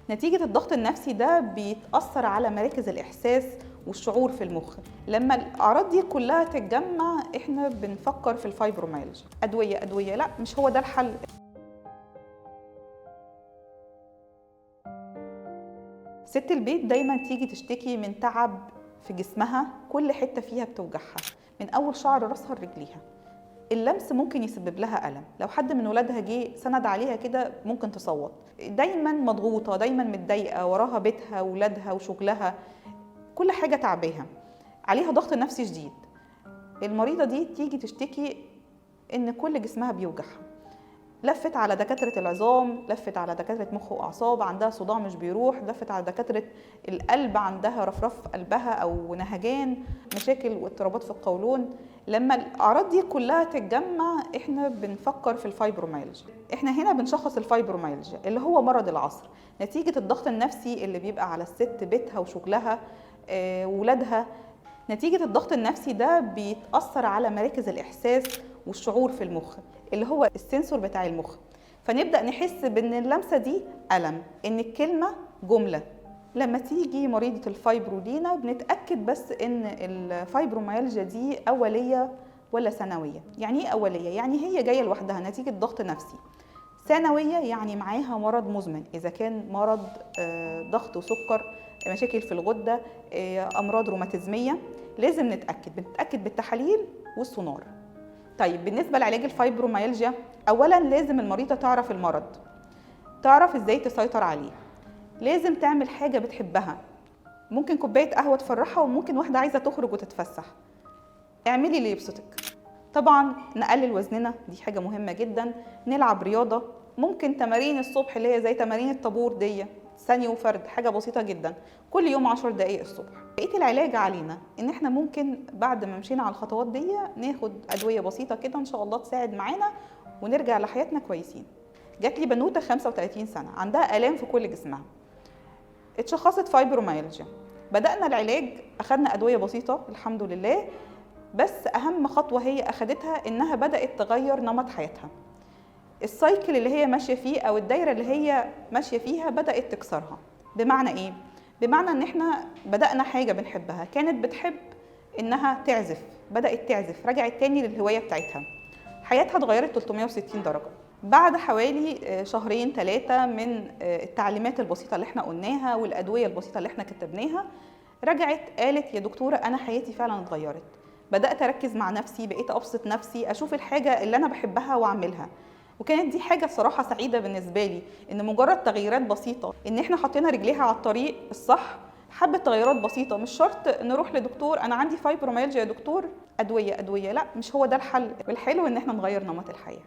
نتيجة الضغط النفسي ده بيتأثر على مراكز الإحساس والشعور في المخ. لما الأعراض دي كلها تتجمع احنا بنفكر في الفايبروميالجيا. أدوية أدوية، لا مش هو ده الحل. ست البيت دايما تيجي تشتكي من تعب في جسمها، كل حتة فيها بتوجعها من أول شعر راسها لرجليها. اللمس ممكن يسبب لها ألم، لو حد من ولادها جه سند عليها كده ممكن تصوت. دايما مضغوطة، دايما متضايقة، وراها بيتها ولادها وشغلها، كل حاجة تعباها، عليها ضغط نفسي شديد. المريضة دي تيجي تشتكي إن كل جسمها بيوجعها. لفت على دكاترة العظام، لفت على دكاترة مخ وأعصاب، عندها صداع مش بيروح، لفت على دكاترة القلب، عندها رفرف قلبها أو نهجان، مشاكل واضطرابات في القولون. لما الأعراض دي كلها تتجمع احنا بنفكر في الفايبروميالجيا. احنا هنا بنشخص الفايبروميالجيا اللي هو مرض العصر، نتيجة الضغط النفسي اللي بيبقى على الست، بيتها وشغلها، ولادها. نتيجة الضغط النفسي ده بيتأثر على مراكز الإحساس والشعور في المخ اللي هو ال sensor بتاع المخ، فنبدأ نحس بأن اللمسة دي ألم، إن الكلمة جملة. لما تيجي مريضة ال fibro لينا بنتأكد بس إن الفايبروميالجيا دي أولية ولا ثانوية. يعني إيه أولية؟ يعني هي جاية لوحدها نتيجة ضغط نفسي. ثانوية يعني معاها مرض مزمن، إذا كان مرض ضغط وسكر، مشاكل في الغدة، أمراض روماتيزمية، لازم نتأكد، بنتأكد بالتحاليل والسونار. طيب بالنسبة لعلاج الفايبروميالجيا، أولاً لازم المريضة تعرف المرض، تعرف إزاي تسيطر عليه، لازم تعمل حاجة بتحبها، ممكن كوباية قهوة تفرحها، وممكن واحدة عايزة تخرج وتتفسح. اعملي اللي يبسطك. طبعاً نقلل وزننا، دي حاجة مهمة جداً، نلعب رياضة، ممكن تمارين الصبح اللي هي زي تمارين الطابور دي، ثانية وفرد، حاجة بسيطة جداً، كل يوم 10 دقايق الصبح. بقية العلاج علينا إن إحنا ممكن بعد ما مشينا على الخطوات دي ناخد أدوية بسيطة كده إن شاء الله تساعد معانا ونرجع لحياتنا كويسين. جات لي بنوتة 35 سنة عندها آلام في كل جسمها، اتشخصت فايبروميالجيا، بدأنا العلاج، أخدنا أدوية بسيطة الحمد لله، بس أهم خطوة هي أخدتها إنها بدأت تغير نمط حياتها. ال cycle اللي هي ماشية فيه أو الدايرة اللي هي ماشية فيها بدأت تكسرها. بمعنى إيه؟ بمعنى إن إحنا بدأنا حاجة بنحبها، كانت بتحب إنها تعزف، بدأت تعزف، رجعت تاني للهواية بتاعتها، حياتها اتغيرت 360 درجة. بعد حوالي شهرين 3 من التعليمات البسيطة اللي إحنا قلناها والأدوية البسيطة اللي إحنا كتبناها، رجعت قالت يا دكتورة أنا حياتي فعلاً اتغيرت، بدأت أركز مع نفسي، بقيت أبسط نفسي، أشوف الحاجة اللي أنا بحبها وأعملها. وكانت دي حاجة صراحة سعيدة بالنسبة لي، إن مجرد تغييرات بسيطة، إن إحنا حطينا رجليها على الطريق الصح، حبة تغيرات بسيطة، مش شرط نروح لدكتور أنا عندي فايبروميالجيا يا دكتور، أدوية أدوية، لا مش هو ده الحل. والحلو إن إحنا نغير نمط الحياة.